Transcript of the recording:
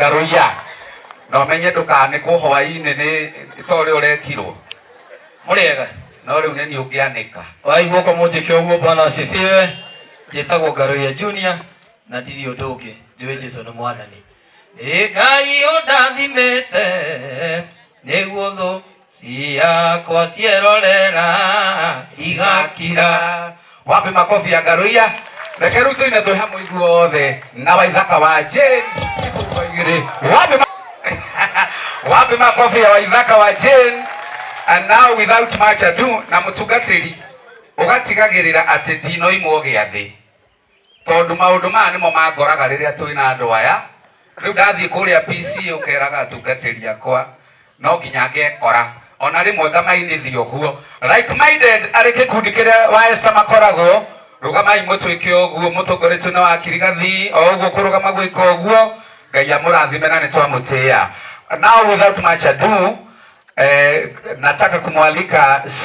Ngarũiya na ũmenye ndũkanĩkwo hwaĩ-inĩ nĩ ta ũrĩa ũrekirwo. Mũrĩega. No rĩu nĩ niĩ ũngĩanĩka. Waigua ko mũnjĩke ũguo, Bwana asifiwe. Njĩtagwo Ngaruiya Junior na ndirĩ ũndũ ũngĩ, njũĩ Jesu nĩ Mwathani. Nĩ Ngai ũndathimĩte nĩguo thũ ciakwa cierorera igakira. Wapi makofi ya Ngaruiya? Reke rĩu tũine twĩ hamwe ithuothe na Waithaka wa Jane ibungo igĩrĩ. Wapi wapi makofi ya Waithaka wa Jane? And now without much ado, na mũtungatĩri ũgatigagĩrĩra atĩ ndinoimwo gĩathĩ, tondũ maũndũ maya nĩmo mangoraga rĩrĩa twĩna andũ aya. Rĩu ndathiĩ kũrĩa PC ũkeraga atungatĩri akwa no nginya ngekora ona rĩmwe ngamainithia ũguo. Like minded arĩ gĩkundi kĩrĩa wa Esther makoragwo, rũgamai mũtuĩke ũguo mũtongoretio na wakirigathi o ũguo kũrũgama gwĩka ũguo. Ngai amũrathime na nĩ twamũtĩĩa. Now without much ado, nataka kumwalika.